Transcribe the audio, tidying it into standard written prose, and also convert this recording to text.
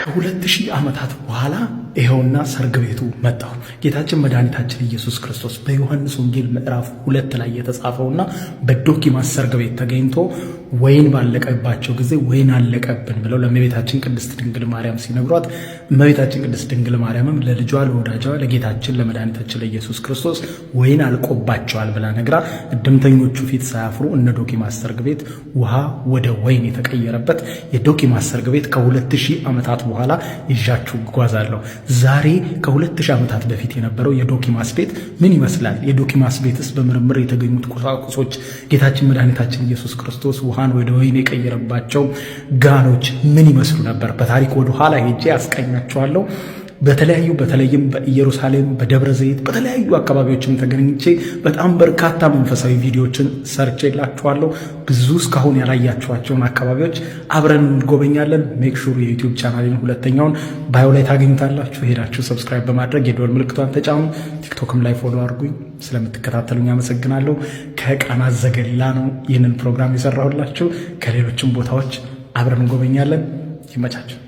ከ2000 ዓመታት በኋላ ይኸውና ሰርግ ቤቱ መጣሁ። ጌታችን መድኃኒታችን ኢየሱስ ክርስቶስ በዮሐንስ ወንጌል ምዕራፍ 2 ላይ የተጻፈውና በዶኪማስ ሰርግ ቤት ተገኝቶ ወይን ባለቀባቸው ጊዜ ወይን አለቀብን ብለው ለእመቤታችን ቅድስት ድንግል ማርያም ሲነግሯት፣ እመቤታችን ቅድስት ድንግል ማርያምም ለልጇ ለወዳጇ ለጌታችን ለመድኃኒታችን ለኢየሱስ ክርስቶስ ወይን አልቆባቸዋል ብላ ነግራ፣ እድምተኞቹ ፊት ሳያፍሩ እነ ዶኪማስ ሰርግ ቤት ውሃ ወደ ወይን የተቀየረበት የዶኪማስ ሰርግ ቤት ከ2000 ዓመታት በኋላ ይዣችሁ እጓዛለሁ። ዛሬ ከ2000 ዓመታት በፊት የነበረው የዶኪማስ ቤት ምን ይመስላል? የዶኪማስ ቤትስ በምርምር የተገኙት ቁሳቁሶች፣ ጌታችን መድኃኒታችን ኢየሱስ ክርስቶስ ውሃን ወደ ወይን የቀየረባቸው ጋኖች ምን ይመስሉ ነበር? በታሪክ ወደ ኋላ ሄጄ ያስቃኛችኋለሁ። በተለያዩ በተለይም በኢየሩሳሌም፣ በደብረ ዘይት፣ በተለያዩ አካባቢዎችም ተገኝቼ በጣም በርካታ መንፈሳዊ ቪዲዮዎችን ሰርቼላችኋለሁ። ብዙ እስካሁን ያላያችኋቸውን አካባቢዎች አብረን እንጎበኛለን። Make sure የ YouTube ቻናሌን ሁለተኛውን bio ላይ ታገኙታላችሁ። ሄዳችሁ subscribe በማድረግ የደወል ምልክቷን ተጫኑ። TikTok ም ላይ follow አድርጉኝ። ስለምትከታተሉኝ አመሰግናለሁ። ከቃና ዘገሊላ ነው ይህንን ፕሮግራም የሰራሁላችሁ። ከሌሎችም ቦታዎች አብረን እንጎበኛለን። ይመቻችሁ።